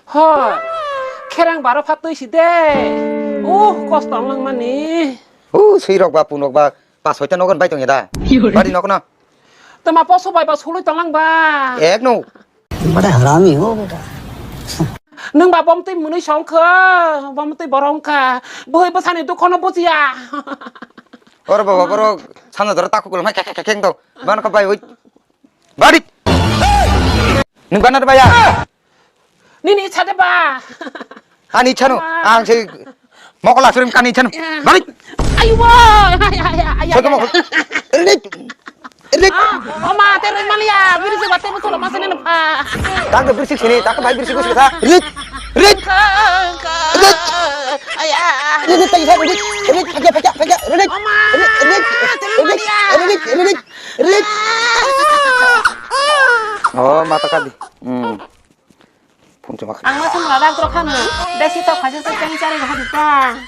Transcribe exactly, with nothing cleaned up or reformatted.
Hoi, kherang baro phat twi si de. Uh, kosto wng langmani. Uh, sui rok ba, pun rok ba, pas hoita nogon bai tong ya da. Bari nok no. Tama poso bai ba sului tong lang ba. Ek no. Bada harami ho beta. Nung ba bom twi mwnwi song kha, bom twi borong kha. Boi bwsani dukho no bujiya. Oro baba borok sana dara taku kulmai kek kek kek to. Ban ka bai oi. Bari. Nung banar baya. Nini ichha de ba? Ani ichha no. Ama. Ang se mokol asurim kani ichha no. Ya. Bari. Ayo, ay, ay, ay, ay, Soto ay, mokol. Ay. Rit. Rit. Ah, oma, te rin malia. Biri se bate mo solo masane no pa. Tak de birsik sini, tak bai birsik sini sa. Rit. Rit. Rit. Aya. Rit, rit, rit, rit. Rit, phaikya, phaikya, phaikya. Rit. Oma, rit, rit, te rin rit, malia. Rit, rit, rit. Rit. Oh, mata kadi. Hmm. Phone chuma kha. Ang ma sung la dak tro khan. Besi to khaja sa chang chari kha di ta.